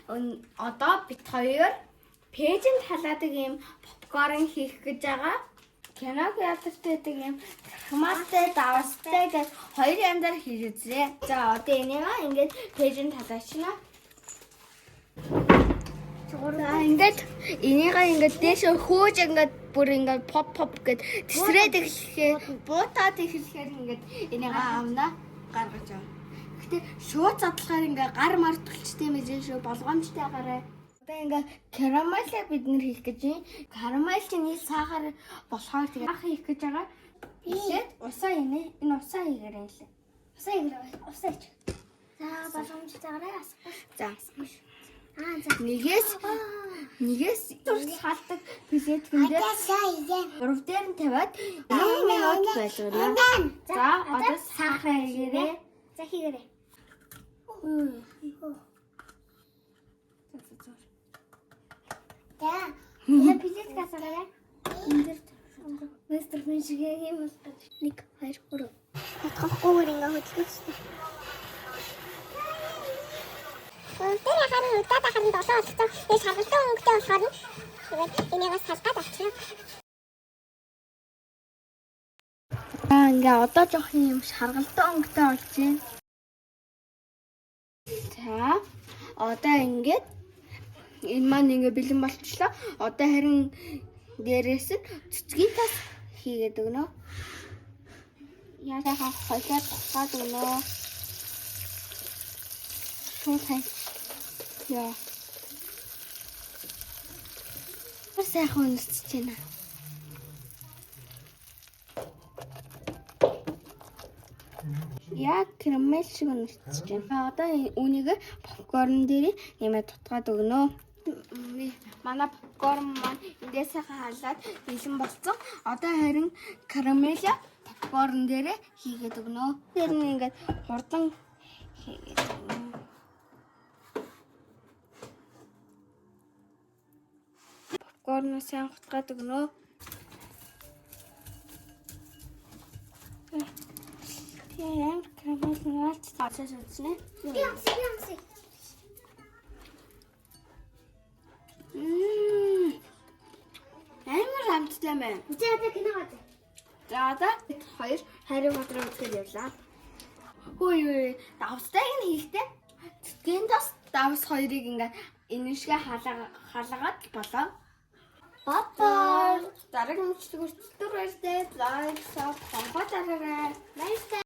Одоо бид хоёр пэйжэнд халаадаг юм попкорн хийх гэж байгаа. Киног театрт байдаг юм хмаастай давстай гэж хоёр янзаар хийж үзлээ. За, одоо энийг ингээд пэйжэнд халаачна. За, ингээд энийг ингээд дээшээ хөөж, ингээд бүр ингээд pop pop гэд тесрээд эхлэхээр, буутаад эхлэхээр ингээд энийг авна, гаргаж авна. Гэтэ шууд задлахаар ингээ гар мар түлчтэй мэж шүү, болгоомжтой гараа. Одоо ингээ карамелыг бид нэр хийх гэж байна. Карамель чинь нийл сахар болохоор тэгээ ах хийх гэж байгаа. Тэгээд усаа инэ. Энэ усаа хийгээрэй лээ. Усаа хийгээрэй. Усаа ич. За, болгоомжтойгоорой, асахгүй. За. Аа, за. Нэгээс халдаг писэтгэн дээр гурав дээр нь тавиад 1 минут байлгана. За, одоо сахар хийгээрэй. За, хийгээрэй. За. Я писэтгэн асаарай. Энэ дээр Мастер хүн шиг юм бол 1 2 3. Татхахгүйгээр ингээ хөдөлгөж. Тэр харин удаад харин 7 болцсон. Тэгээ шаргалтай өнгөтэй болохоор нь тэгээд энийг бас салгаад авчихна. Аа, ингээ одоо жоох юм шаргалтай өнгөтэй болж байна. За, одоо ингээд энэ маань ингээ бэлэн болчихлоо. Одоо харин дээрээс нь цэцгийн тас хийгээд өгнө. Яа, холиод тухаад өгнө. Шууд хай. Яа. Сайхан үнэсэж байна. Яг карамель шиг үнэсэж байна. Одоо үүнийг попкорн дээр нэмээд тутгаад өгнө. Манай попкорн маань эндээ сайхан халаад бэлэн болсон. Одоо харин карамель попкорн дээр хийгээд өгнө. Тэр нь ингээд хурдан хийгээд өгнө. Попкорн сайн хутгаад өгнө. Тийм амар карамель наач цааш үзнэ. Би амсаа, би амсаа. Амар амттай байна. За, одоо кино гад. За, одоо бид хоёр Harry Potter үзэхээр явлаа. Хөөе юу, давстайг нь хийхдээ цэцгийн тас давс хоёрыг ингээд энэ шиг халаагаад болоо. Бай. Дараагийн бичлэг хүртэл баяртай. Like, sub, хонхоо дараарай. Баярлалаа.